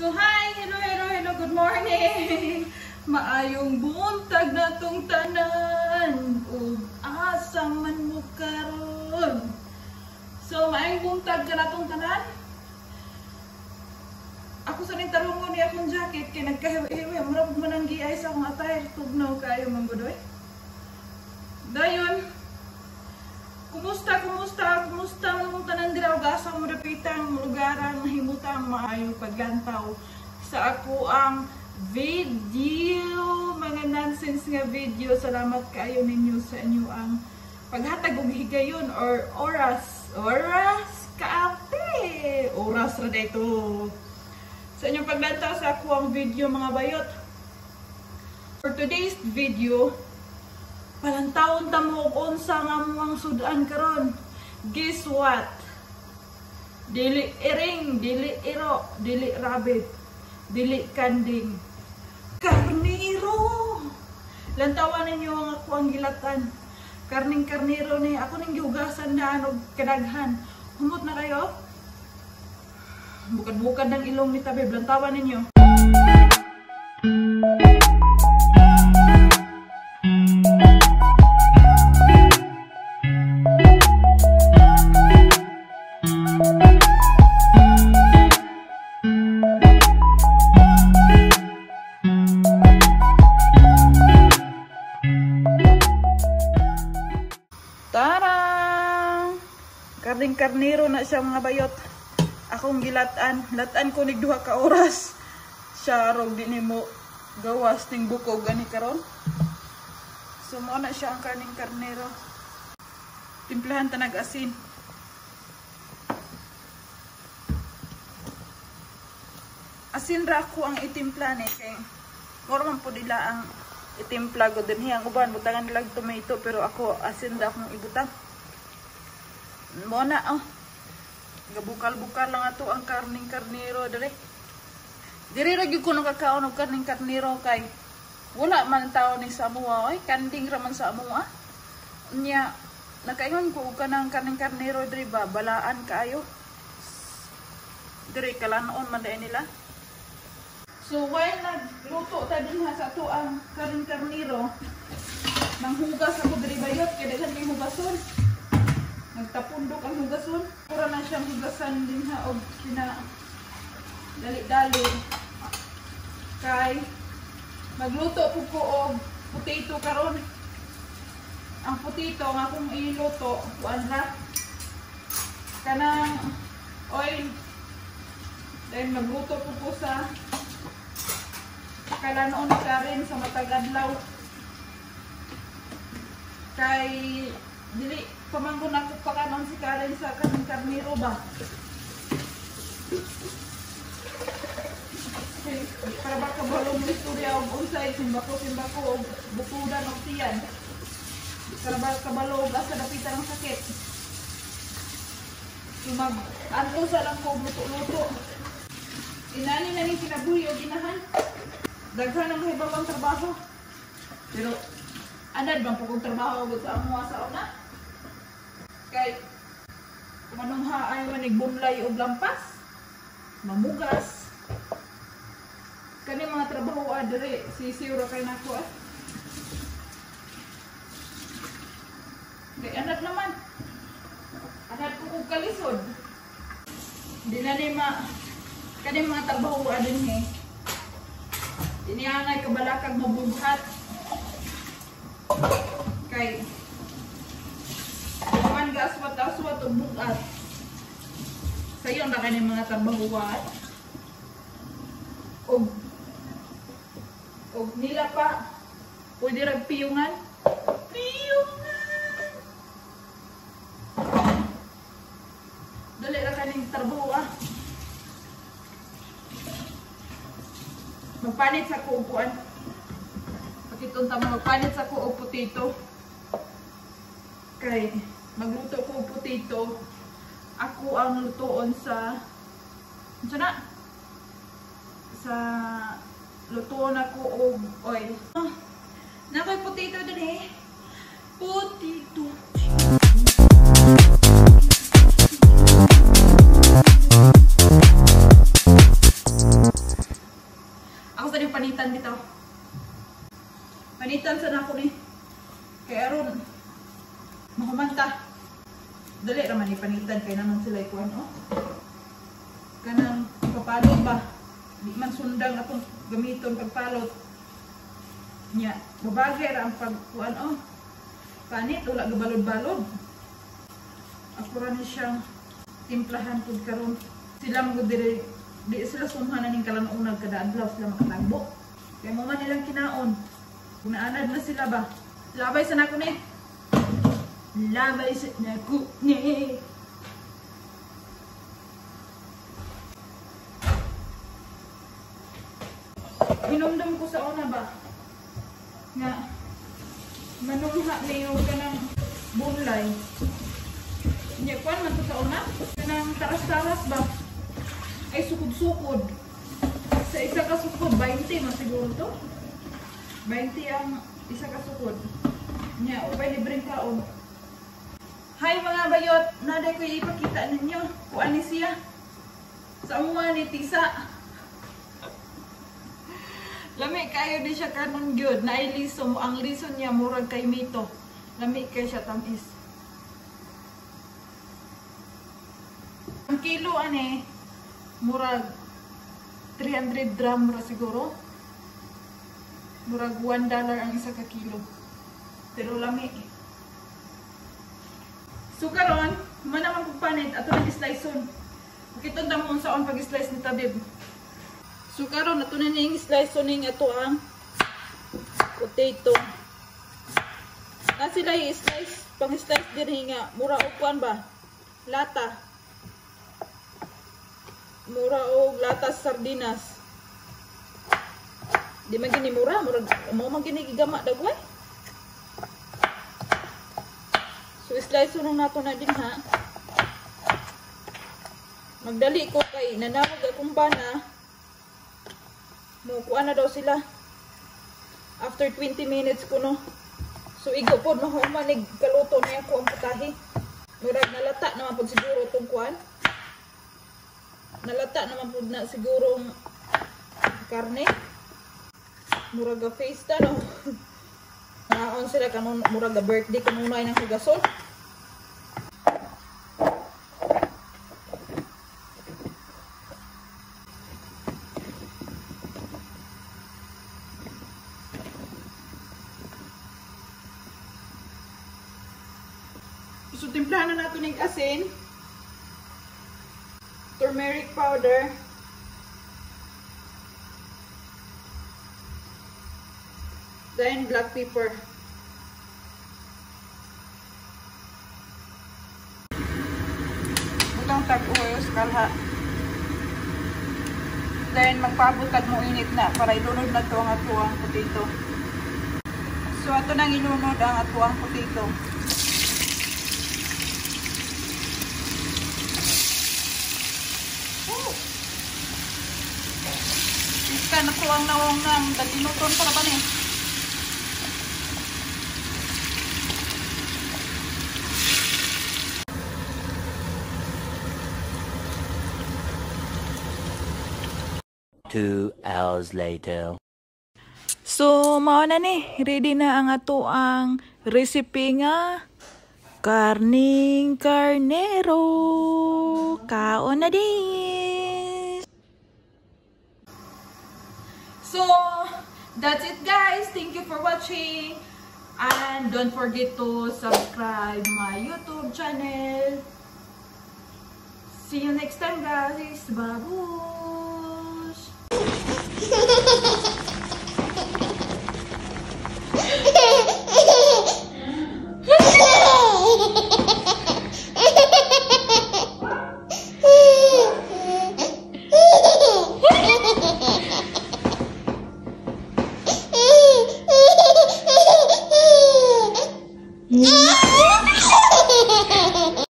So hi, hello, hello, hello, good morning. Maayong buntag na tong tanan. Ug asa man mo karon. So maayong buntag ka na tong tanan. Ako sa ning tarungon ni akong jacket kay nagkahiwi-hiwi, murag man ang giay sa akong attire, tugnaw kaayo man gudoy. Dayon, kumusta, kumusta, kumusta mong tanan dira ug asa mo dapitang lugaran nahimutang maayong paglantaw sa ako ang video, mga nonsense nga video. Salamat kaayo ninyo sa inyo ang paghatag og higayon or oras, oras kaarte, oras ra dito sa inyong paglantaw sa ako ang video, mga bayot. For today's video, palantawon ta mo og unsa nga among sudan karon. Guess what? Dili iring, dili iro, dili rabbit, dili kanding, karniro. Lantawan ninyo ang ako ang gilatan. Karning karniro ni ako ning gihugasan daan og kadaghan. Humot na kayo. Bukad-bukad ng ilong ni tabi, lantawan ninyo. Karning karniro na siya, mga bayot. Akong gilatan, latan ko nig duha ka oras. Siya rog di nimo gawas ning bukog gani karon. So mo na siya ang karning karniro. Timplahan ta nag asin. Asin ra ako ang itimpla ni kay mura man pud ila ang itimpla gud dinhi ang uban butangan nila tomato, pero ako asin ra akong ibutang. Mo na oh. Gabukal-bukal lang ato ang karning karniro dire. Dire ra gyud ko nakakaon og karning karniro kay wala man tawo ni sa amoa oy, kanding ra man sa amoa. Nya nakaingon ko og kanang karning karniro dire ba, balaan kaayo. Dire kalanon man dai nila. So while nagluto ta dinha sa ato ang karning karniro, nanghugas ako diri bayot kay daghan kay hugason. Nagtapundok ang hugason. Pura na siyang hugasan din ha og pina dali-dali. Kay magluto pud ko og potato karon. Ang potato nga akong iluto kuan ra kanang oil. Then magluto pud ko sa kalanon ka rin sa matag adlaw. Kay dili pamanggon ako pakanon si Karen sa kanang karniro ba. Okay, para ba kabalong istorya og unsay simbako-simbako og bukudan og tiyan. Para ba kabalo og asa dapitan ang sakit. So mag anto sa lang ko luto-luto. Inani na ning kinabuhi og ginahan. Daghan ang hibawang trabaho. Pero anad bang pugong trabaho gud sa amoa sa una? Kay manungha ay manig bumlay og lampas, mamugas. Kani mga trabaho diri sisiw ra kay nako ah. Kay anad naman. Anad ko og kalisod. Di na ni ma kani mga trabaho dinhi. Dinianay kabalakag mabughat. Kay man gaswat-aswat og bugat. Sayon ra kani mga trabahuan. Og og nila pa pwede ra piyungan. Piyungan. Dali ra kaning trabaho ah. Magpanit sa ko upuan. Pakiton ta mo magpanit sa ko og potato. Kay magluto ko og potato. Ako ang lutoon sa unsa na? Sa lutoon ako og oil. Oh, nakoy potato dinhi. Potato. ning panitan bitaw. Panitan sa nako ni. Kay aron mahumanta. Dali ra man ni panitan kay naman sila ikuan oh. Kanang papalot ba? Di man sundang atong gamiton pagpalot. Nya, babagay ra ang pagkuan oh. Panit wala gabalod-balod. Ako ra ni siyang timplahan pud karon. Sila man gud diri, di sila sumhan ning kalan-unag kada adlaw sila makatagbo. Kay mo man nilang kinaon. Kung naanad na sila ba? Labay sa nako ni. Labay sa nako ni. Hinumdum ko sa una ba? Nga manungha niyo kanang bunlay. Nya kuan man to sa una? Kanang taras-taras ba? Ay sukod-sukod. Sa isa ka sukod 20 man siguro to. 20 ang isa ka sukod. Nya upay libreng kaon. Hi mga bayot, naday ko ipakita ninyo. Kuan ni siya. Sa amuha ni Tisa. Lami kayo di siya kanon gyud. Naay liso mo, ang liso niya murag kay mito. Lami kay siya tamis. Ang kilo ane murag 300 dram ra siguro. Murag $1 ang isa ka kilo. Pero lami. So karon, man naman kog panit ato nang slice-on. Makita ta mo unsaon pag-slice ni Tabib. So karon ato na ning slice-on ning ato ang potato. Na sila i-slice, pang-slice diri nga mura og kuan ba? Lata. Mura og lata sardinas. Di man gini mura, murag mao man gini gigama dagway. So slice nung nato na din ha. Magdali ko kay nanawag akong bana. Mukuan na daw sila. After 20 minutes ko no. So igo pod mahuman nig kaluto niya ko ang putahe. Murag nalata naman pod siguro tong kuan. Nalata naman pod na siguro karne. Murag ga face ta no. Naon sila kanon murag ga birthday kanunay ng hugason. So timplahan na nato ning asin, turmeric powder, then black pepper. Butang tag-uyos kalha. Then magpaabot mo init na para ilunod na to ang atuang potato. So ato nang ilunod ang atuang potato. Iska na ko ang nawong ng daginuton para ba ni? Two hours later. So, mao na ni, ready na ang ato ang recipe nga karning karnero. Kaon na din. So, that's it guys. Thank you for watching. And don't forget to subscribe my YouTube channel. See you next time guys. Babush!